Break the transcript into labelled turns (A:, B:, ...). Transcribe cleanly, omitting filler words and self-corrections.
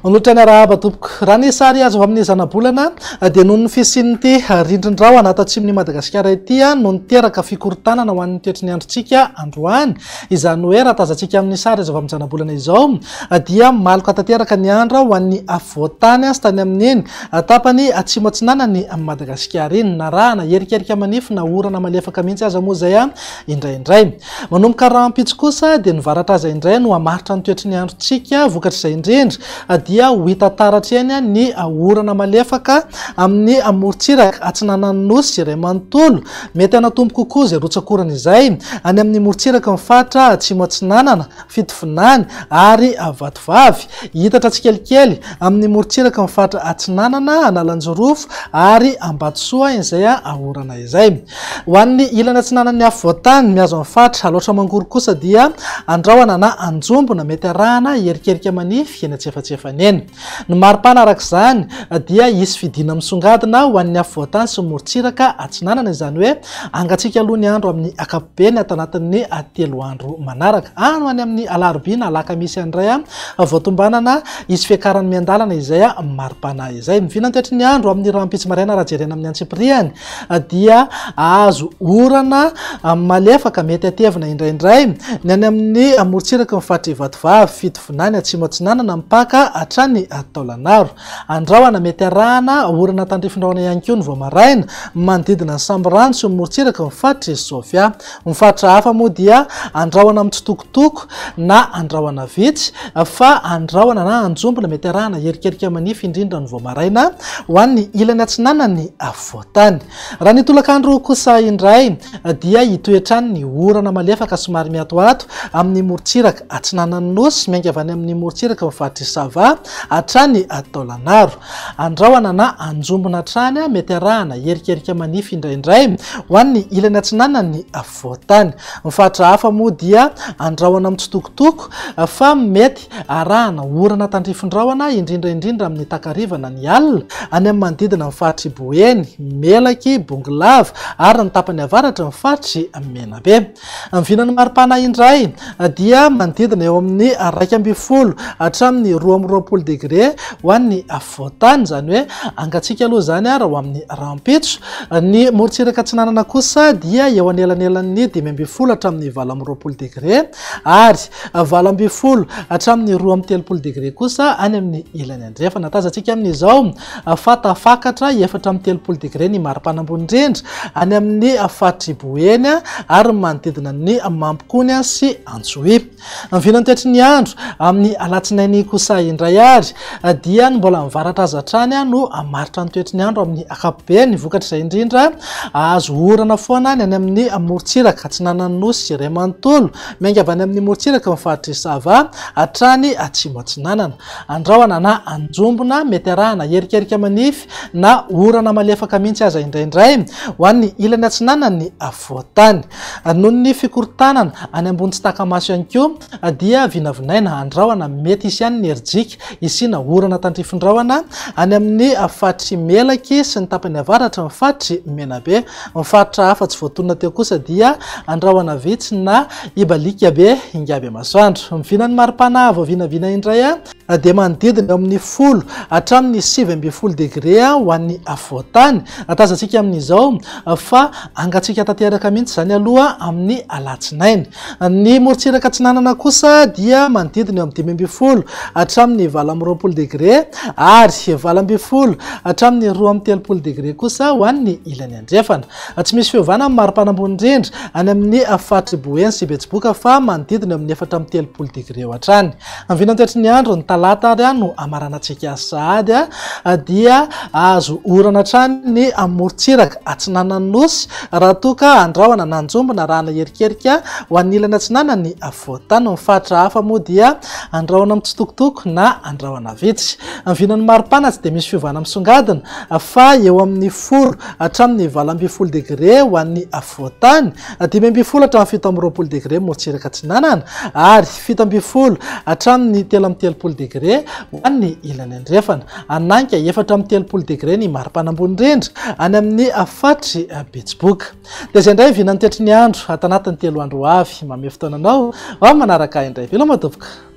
A: Manolotra ny arahaba tompoko. Raha ny sary azo avy amin'ny zanabolana dia noho ny fisian'ity rindrin-drahona ato atsimon'i Madagasikara ity no niteraka fikorontanana ho an'ny toetry ny androntsika androany. Izany hoe raha tazantsika amin'ny sary azo avy amin'ny zanabolana izao dia maloka tanteraka ny andro ho an'ny afovoan-tany sy tany amin'iny tapany atsimo atsinanan'i Madagasikara iny. Narahana erikerika manify na orana malefaka mihitsy aza moa izay indraindray. Manomboka rahampitso kosa dia ny varatra aza indray no hamaritra ny toetry ny androntsika, vokatr'izay indrindra dia ho hita taratra eny ny orana malefaka amin'ny morontsiraka atsinanan'ny Nosy iray manontolo. Mety hanatombo kokoa izay rotsak'orana izay any amin'ny morontsiraky ny faritra atsimo atsinanana, Fitovinany ary Vatovavy. Hihitatra tsikelikely amin'ny morontsiraky ny faritra atsinanana, Analanjirofo ary Ambatosoa izay orana izay. Ho an'ny ilany atsinanan'ny afovoan-tany, mihazo ny faritra Alaotra Mangoro kosa dia andrahona na anjombona mety arahana hierikerika manify eny antsefatsefany eny. Ny maripana araka izany dia hisy fidina misongadina ho an'ny afovoan-tany sy ny morontsiraka atsinanana, izany hoe hangatsiaka aloha ny andro amin'ny ankapobeny ato anatin'ny 3 andro manaraka. Any ho any amin'ny alarobia na alakamisy any indray vao tombanana hisy fiakarany miandalana izay maripana izay. Ny vinantoetry ny andro amin'ny rahampitso maraina raha jerena amin'ny antsipiriany dia ahazo orana malefaka mety hatevina indraindray ny any amin'ny morontsiraky ny faritr'i Vatovavy, Fitovinany, Atsimo Atsinanana mipaka hatrany Taolagnaro. Andrahona mety arahana orana tandrifin-drahona ihany koa ny vao maraina manodidina ny Sambirano sy ny morontsiraky ny faritr'i Sofia. Ny faritra hafa moa dia andrahona mitsitokotoko na andrahona vitsy fa andrahona na anjombona mety arahana erikerika manify indrindra ny vao maraina ho an'ny ilany atsinanan'ny afovoan-tany. Raha ny tolakandro kosa indray dia hitohy hatrany ny orana malefaka somary miatoato amin'ny morontsiraka atsinanan'ny Nosy miainga avy any amin'ny morontsiraky ny faritr'i Sava hatrany Taolagnaro. Andrahona na anjombona hatrany mety arahana erikerika manify indraindray ho an'ny ilany atsinanan'ny afovoan-tany. Ny faritra hafa moa dia andrahona mitsitokotoko fa mety arahana orana tandrifin-drahona indrindra indrindra amin'ny takariva na ny alina any amin'ny manodidina ny faritr'i Boeny, Melaky, Bongolava ary ny tapany avaratry ny faritr'i Menabe. Ny vinan'ny maripana indray dia manodidina eo amin'ny 11 hatramin'ny 22 degre ho an'ny afovoan-tany, izany hoe hangatsiaka aloha izany raha ho amin'ny rahampitso. Ny morontsiraka atsinanana kosa dia eo anelanelan'ny 15 hatramin'ny 28 degre ary 18 hatramin'ny 32 degre kosa any amin'ny ilany andrefana. Tazantsika amin'izao fa tafakatra 34 degre ny maripana ambony indrindra any amin'ny faritr'i Boeny ary ny manodidina ny Mampikony sy Antsohihy. Ny vinantoetry ny andro amin'ny alatsinainy kosa indray ary dia ny mbola mivaratra azy hatrany no hamaritra ny toetry ny andro amin'ny ankapobeny. Vokatr'izay indrindra, hahazo orana foana ny any amin'ny morontsiraka atsinanan'ny Nosy iray manontolo, miainga avy any amin'ny morontsiraky ny faritr'i Sava hatrany atsimo atsinanana. Andrahona na anjombona, mety arahana erikerika manify na orana malefaka mihitsy aza indraindray ho an'ny ilany atsinanan'ny afovoan-tany. Noho ny fikorontanana any ambony tsy taka-maso ihany koa dia vinavinaina andrahona mety hisy ihany ny herijika hisiana orana tandrifin-drahona any amin'ny faritr'i Melaky sy ny tapany avaratry ny faritr'i Menabe. Ny faritra hafa tsy voatonona teo kosa dia Andrahona vitsy na Ibalika be Ingaby Masoandro. Ny vinan'ny maripana voavinavina indray dia manodidina eo amin'ny 10 hatramin'ny 19 degre ho an'ny afovoan-tany. Tazantsika amin'izao fa hangatsiaka tanteraka mihitsy izany aloha amin'ny alatsinainy. Ny morontsiraka atsinanana kosa dia manodidina eo amin'ny 15 hatramin'ny 28 degre ary 18 hatramin'ny 32 degre kosa ho an'ny ilany andrefana. Tsy misy fiovana ny maripana ambony indrindra any amin'ny faritr'i Boeny sy Betsiboka fa manodidina eo amin'ny 34 degre eo hatrany. Ny vinantoetry ny andro, ny talata ary no hamaranantsika azy sahady dia azo orana hatrany ny morontsiraka atsinanan'ny Nosy raha toa ka andrahona na anjombona arahana erikerika ho an'ny ilany atsinanan'ny afovoan-tany. Ny faritra hafa moa dia andrahona mitsitokotoko na andrahona vitsy. Ny vinan'ny maripana tsy dia misy fiovana misongadina fa eo amin'ny 10 hatramin'ny 18 degre ho an'ny afovoan-tany, 15 hatramin'ny 27 degre morontsiraka atsinanana ary 17 hatramin'ny 33 degre ho an'ny ilany andrefana. Hanainga 34 degre ny maripana ambony indrindra any amin'ny faritr'i Betsiboka. Dia izay indray vinan'ny toetry ny andro ato anatin'ny 3 andro ho avy. Mamehy fotoana anao ho amin'ny manaraka indray. Veloma tompoko.